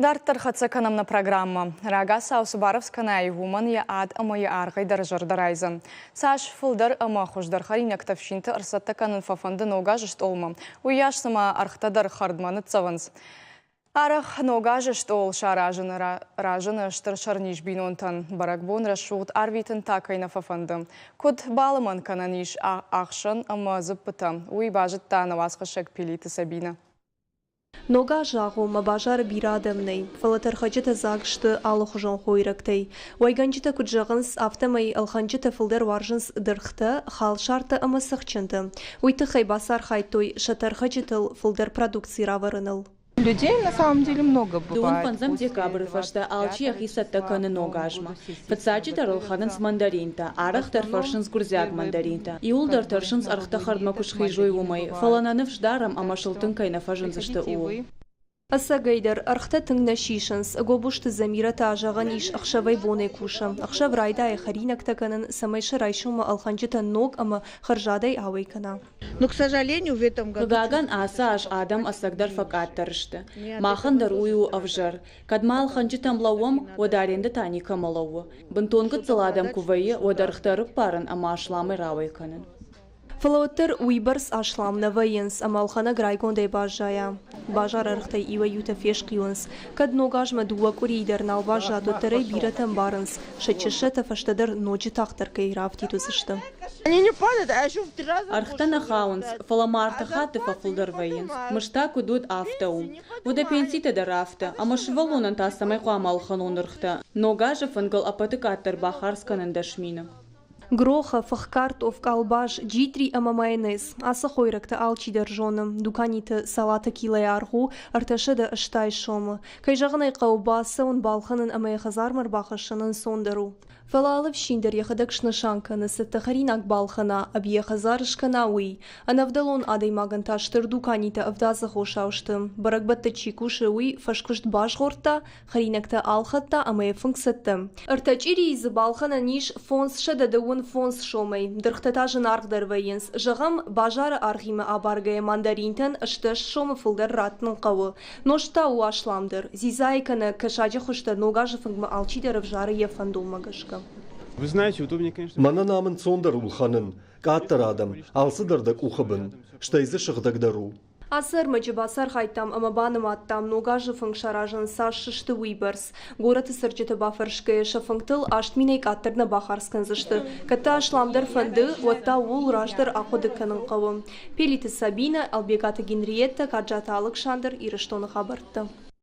Дарддӕр хӕццӕ кӕнӕм нӕ программӕ. Рагацау цы барӕвдз кӕнай, уымӕн йӕ ад ӕмӕ йӕ аргъӕй дӕр зӕрдӕ райдзӕн. Цас фылдӕр ӕмӕ хуыздӕр хӕринӕгтӕ ӕфсинты ӕрцӕттӕ кӕнын фӕфӕнды ног азы стъолмӕ, уыйас цыма ӕргътӕ дӕр хӕрдмӕ ныццӕуынц. Арӕх ног азы стъол саразыны разыны стыр сӕрниз бинонтӕн. Бӕрӕгбон рӕсугъд арвитын та кӕй нӕ фӕфӕнды. Куыд балымӕн кӕнӕн ис ӕхсӕн ӕмӕ дзыппытӕ, уый базыдта нӕ уацхӕссӕг Пилиты Сабинӕ. Ног азы агъоммӕ базары бирӕ адӕм нӕй, фӕлӕ тӕрхӕджытӕ дзаг сты алыхуызон хойрӕгтӕй. Уӕйгӕнджытӕ куыд зӕгъынц, афтӕмӕй ӕлхӕнджытӕ фылдӕр уарзынц дыргътӕ, халсартӕ ӕмӕ цӕхджынтӕ. Уый тыххӕй бацархайдтой сӕ тӕрхӕджытыл фылдӕр продукци равӕрыныл. Людей на самом деле много бывает. Дыууын фӕндзӕм декабры фӕстӕ алчи йӕхи цӕттӕ кӕны ног азмӕ. Фыццаджыдӕр ӕлхӕнынц мандаринтӕ, арӕхдӕр фӕрсынц гуырдзиаг мандаринтӕ. Иуылдӕр тӕрсынц ӕргътӕ хӕрдмӕ куы схизой, уымӕй, фӕлӕ нӕ ныфс дарӕм ӕмӕ сыл тынг кӕй нӕ фӕзындзысты, ууыл. Ӕцӕгӕйдӕр, ӕргътӕ тынг нӕ сисынц. Гобозты Замирӕ та, зӕгъӕн ис, ӕхсӕвӕй-бонӕй кусы. Ӕхсӕв райдайы хӕринӕгтӕ кӕнын, цӕмӕй сӕ райсоммӕ ӕлхӕнджытӕ ног ӕмӕ хӕрзадӕй ауӕй кӕна. Но, к сожалению, в этом году... Хъыгагӕн, ацы аз адӕм ӕцӕгдӕр фӕкъаддӕр сты. Махӕн дӕр уый у ӕвзӕр. Кӕд ма ӕлхӕнджытӕм лӕууӕм, уӕд арендӕ та никӕмӕ лӕууы. Бынтон гыццыл адӕм куы вӕййы, уӕд ӕргътӕ ӕрыппарын ӕмӕ асламӕй рауӕй кӕнын. Фӕлӕ уӕддӕр уыйбӕрц аслам нӕ вӕййынц, ӕмӕ ӕлхӕнӕг райгондӕй баззайа. Базары ӕргътӕй иуӕй-иутӕ фесхъиуынц. Кӕд ног азмӕ дыууӕ къуырийы дӕр нал баззад, уӕддӕр ӕй бирӕтӕ ӕмбарынц, сӕ чыссӕтӕ фӕстӕдӕр ноджы тагъддӕр кӕй рафтид уыдзысты. Ӕргътӕ нӕ хауынц, фӕлӕ ма ӕртӕ хатты фӕфылдӕр вӕййынц. Мызд та куыд уыд, афтӕ у. Уӕдӕ пенситӕ дӕр афтӕ, ӕмӕ сывӕллонӕн та цӕмӕй хъуамӕ ӕлхӕнон ӕргътӕ? Ног азы фынгыл ӕппӕты къаддӕр бахардз кӕнын 10 000. Грохӕ, фыхкартоф, къалбас, джитъри ӕмӕ майонез. Ацы хойрӕгтӕ алчидӕр зоны. Дуканиты салаты килойы аргъ у 380 сомы. Кӕй зӕгъын ӕй хъӕуы, бацӕуын, балхӕнын ӕмӕ йӕ хӕдзармӕ ӕрбахӕссын ӕнцондӕр у. Фӕлӕ алы ӕфсин дӕр йӕхӕдӕг снысан кӕны, цӕттӕ хӕринаг балхӕна ӕви йӕ хӕдзары скӕна, уый. Ӕнӕвдӕлон адӕймагӕн та стыр дуканитӕ ӕвдадзы хосау сты. Бӕрӕгбӕтты чи кусы, уый фӕскуыст базгъордта, хӕринӕгтӕ алхӕдта ӕмӕ йӕ фынг цӕттӕ. Ӕртӕ чъирийы дзы балхӕнӕн ис 535 сомӕй. Дыргътӕ та зынаргъдӕр вӕййынц. Зӕгъӕм, базары аргъимӕ абаргӕйӕ мандаринтӕн 18 сомы фылдӕр раттын хъӕуы. Нозт та у асламдӕр. Дзидзайы кӕнӕ кӕсаджы хуызтӕ ног азы фынгмӕ алчидӕр ӕвзары йӕ фӕндонмӕ гӕсгӕ. Мӕнӕн ам ӕнцондӕр у лхӕнын, къаддӕр адӕм, алцыдӕр дӕ къухы бын, стӕй дзы сыгъдӕгдӕр у. Ацы ӕрмӕджы бацархайдтам ӕмӕ банымадтам, ног азы фынг саразын цас сысты, уыйбӕрц. Горӕты цӕрджыты бафӕрсгӕйӕ сӕ фынгтыл 8000-ӕй къаддӕр нӕ бахардз кӕндзысты. Кӕд дӕ асламдӕр фӕнды, уӕд та ууыл раздӕр ахъуыды кӕнын хъӕуы. Пелиты Сабинӕ, Ӕлбегаты Генриеттӕ, Каджаты Алыксандр, Ирыстоны хабӕрттӕ.